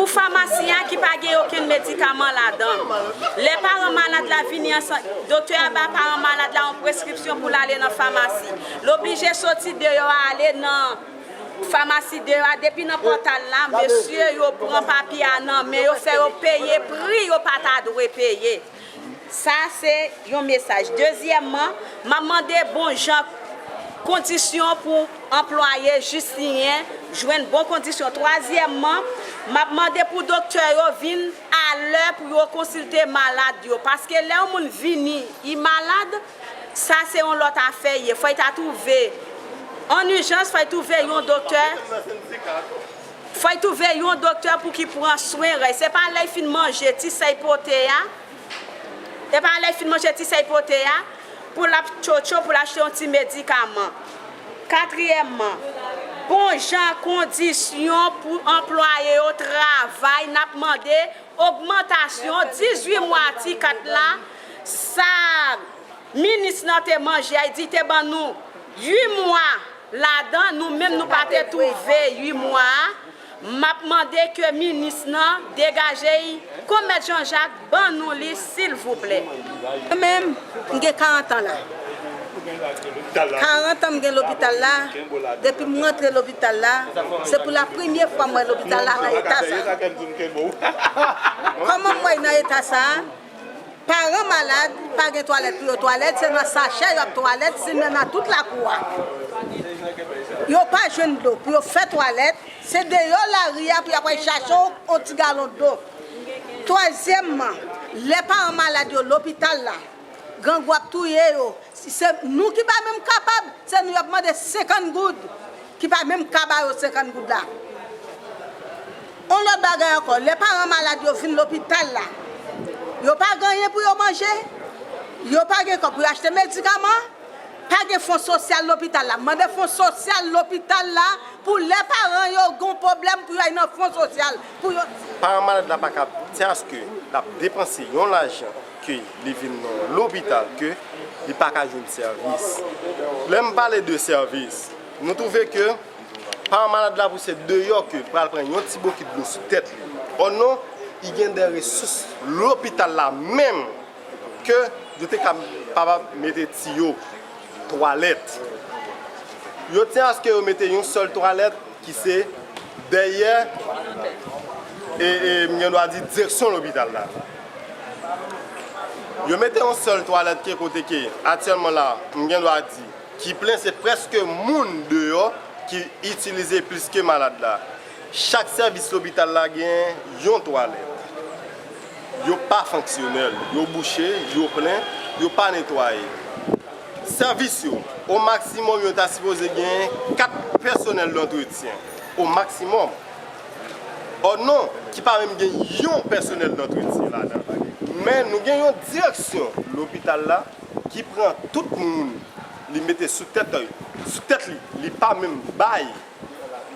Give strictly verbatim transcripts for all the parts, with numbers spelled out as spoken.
Pou famasi a ki pa gen okenn medikaman ladan. Lè paran malad la vini ansanm, doktè a ba paran malad la yon preskripsyon pou l ale nan famasi. L oblije soti deyò a ale nan famasi deyò a, depi nan pòtay la, mesye yo pran papye a nan men yo, fè yo peye pri yo pa ta dwe peye. Sa se yon mesaj. Dezyèmman, m ap mande bon jan kondisyon pou anplwaye Justinyen jwenn bon kondisyon. Twazyèmman, m ap mande pou doktè yo vin alè pou yo konsilte malad yo. Paske lè yon moun vini, li malad, sa se yon lòt afè ye. Fò y ta twouve, an ijans, fò y twouve yon doktè. Fò y twouve yon doktè pou ki pran swen rèy. Se pa lè y fin manje ti sèy pote a. Se pa lè y fin manje ti sèy pote a pou l ap tchotcho, pou l achte yon ti medikaman. Katriyèmman, bon jan kondisyon pou anplwaye yo travay, n ap mande ogmantasyon dizuit mwa ti kat la, sa minis nan te manje a, li di te ban nou uit mwa ladan, nou menm nou pa te twouve uit mwa a. M ap mande ke minis nan degaje l, Konmèt Jean Jacques ban nou li silvouplè. Mwen menm, m gen karant an la. Karant an m gen lopital la. Depi m rantre lopital la, se pou la premye fwa m wè lopital la nan eta sa. Kòman m wè l nan eta sa a? Paran malad pa gen twalèt pou yo twalèt, se nan sachè y ap twalèt, sinon nan tout lakou a. Yo pa jwenn dlo pou yo fè twalèt, se deyò lari a pou y ap al chache yon ti galon dlo. Twazyèmman, lè paran malad yo lopital la, grangou ap touye yo. Si se nou ki pa menm kapab, se nou y ap mande senkant goud, ki pa menm ka ba yo senkant goud la. Yon lòt bagay ankò, lè paran malad yo vin lopital la, yo pa gen anyen pou yo manje, yo pa gen kòb pou yo achte medikaman, pa gen fon sosyal lopital la. Mande fon sosyal lopital la pou lè paran yo gen yon pwoblèm pou yo al nan fon sosyal. Pou yo... Paran malad la pa ka tyen aske l ap depanse yon lajan ke li vin nan lopital ke li pa ka jwenn sèvis. Lè m pale de sèvis, nou twouve ke paran malad la pouse deyò ke l pral pran yon ti bokit dlo sou tèt li. Ò non, li gen de resous lopital la menm ke yo te kapab mete tiyo, twalèt. Yo tyen aske yo mete yon sèl twalèt ki se dèyè, e, e, m gen dwa di, direksyon lopital la. Yo mete yon sèl twalèt ke kote ke, aktyèlman la, m gen dwa di, ki plen, se prèske moun deyò ki itilize plis ke malad la. Chak sèvis lopital la gen yon twalèt. Yo pa fonksyonèl, yo bouche, yo plen, yo pa netwaye. Sèvis yo, o maksimòm, yo ta sipoze gen kat pèsonèl dantretyen, o maksimòm. Ò non, ki pa menm gen yon pèsonèl dantretyen ladan. Men nou gen yon direksyon lopital la ki pran tout moun, li mete sou tèt, sou tèt li, li pa menm bay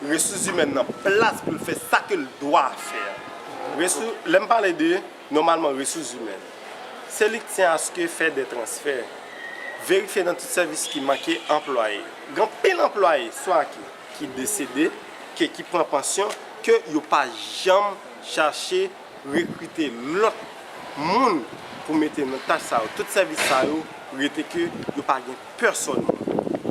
resous imèn nan plas pou l fè sa ke l dwa fè. Resou-, lè m pale de, nòmalman, resous imèn, se li k tyen aske fè de transfè, verifye nan tout sèvis ki manke anplwaye. Gen anpil anplwaye, swa ki, ki desede, ke, ki pran pansyon, ke yo pa janm chache rekrite lòt moun pou mete nan tach sa yo. Tout sèvis sa yo rete ke yo pa gen pèsòn moun.